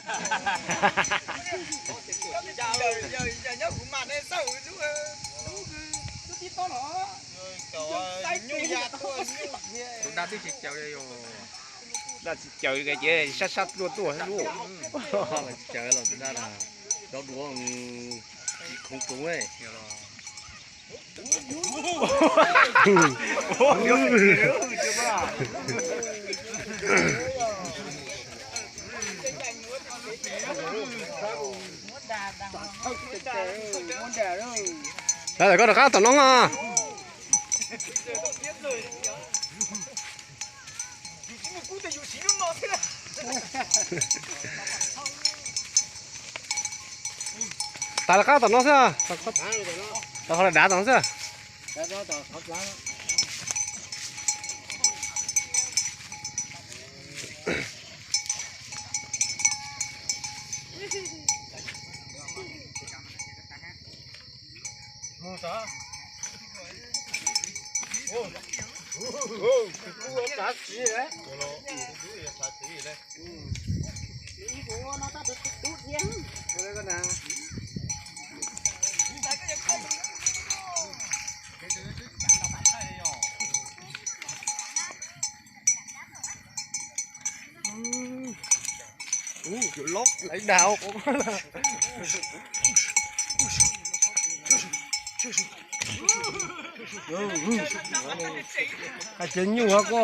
Tus dab twb tsis caws li yog. Dab tsis caws ces sab sab tuaj tuaj lub. Tsis caws los tus dab na, cov duav tsis khoov toob. Lawv, koj rov qab tom no. Tas, rov qab tom no xwb. Rau qhov dav tom no xwb. Hais tias nyuj hov koj.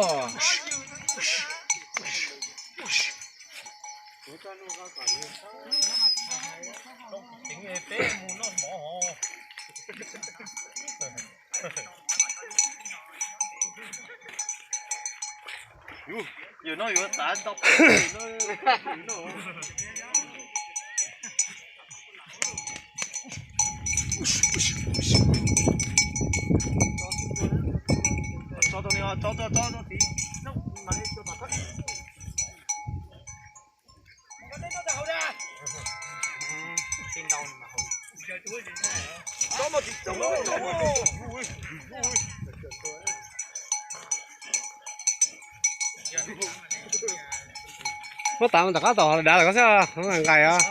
Yus no yuav xav nto. Tso tau ni, tso tau, tso tau tid. Muab tas rov qab tom dav lawm koj xwb, nqaim os.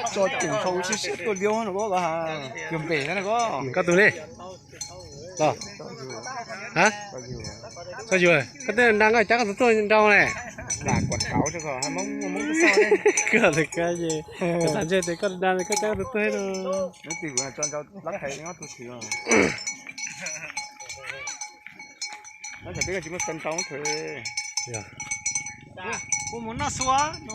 Tso coob tshau siab siab tuaj liab no koj, yog npem na koj. Koj tus ne? Tso yus, koj tej nra koj cab koj tus tuaj nrau ne. Koj li kab es, koj xav ntshe tias koj nra koj cab koj tus tuaj no. Kuv mus noj xua no.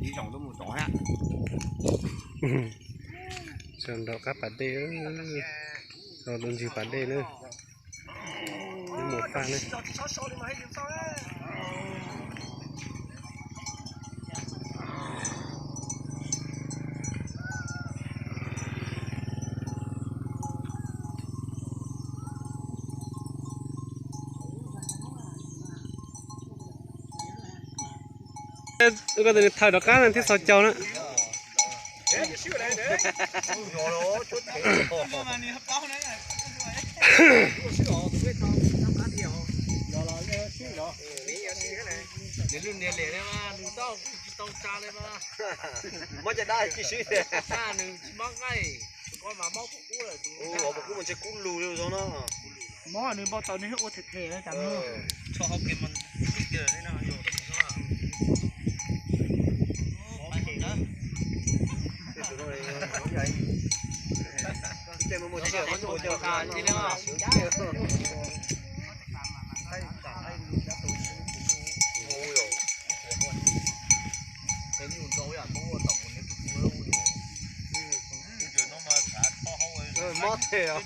Ib zoo lub mus toov hab. Sawv nraum qab pas dej, rau lub ntsis pas dej na. Mus faj ne. Koj tus niag thawj rov qab no thiab xaus caug na. Nws lub niag liam ne mas nws tau tsis tau tsa li mas. Mob caj dab tsis sib, nws tsis mob nqaij, tus ko mas mob puas kub lawm, tus puas kub mas ntshe kub lug li zoo no. Mob nws npau taws nws ua them them cas. Mob them.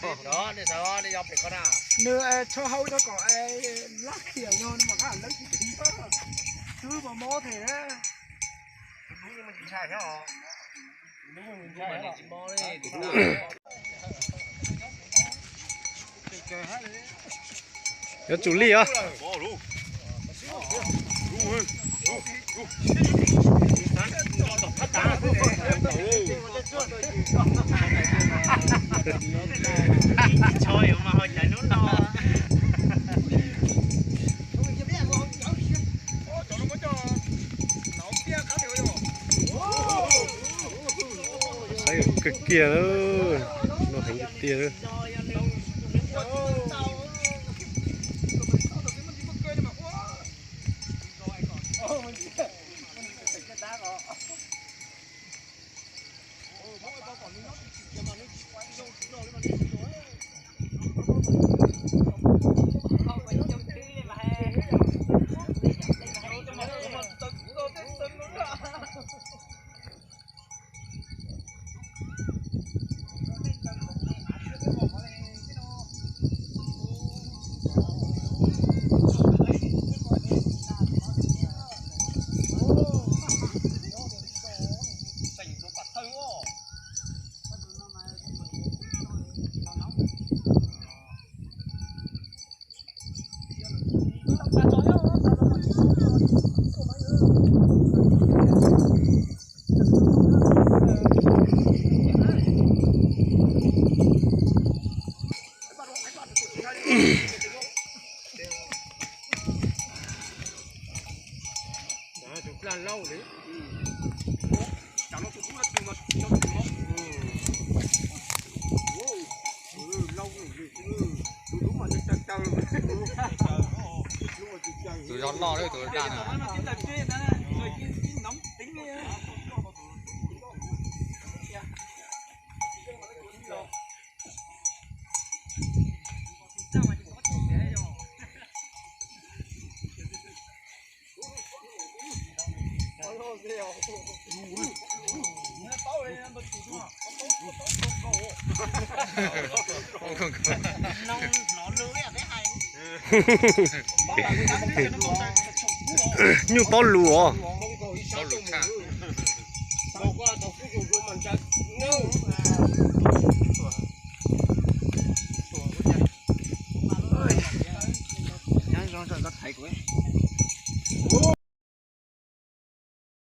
Nws tsho hau rau kom lab khiam no mas qab lawv tsis khiav. Twb mas mob them na. Yuav tsum li os. Saib kawg kiag lawm, no heev tiag tiag. Tus zog loj lawm tus daj na. Nyuj paub lus os.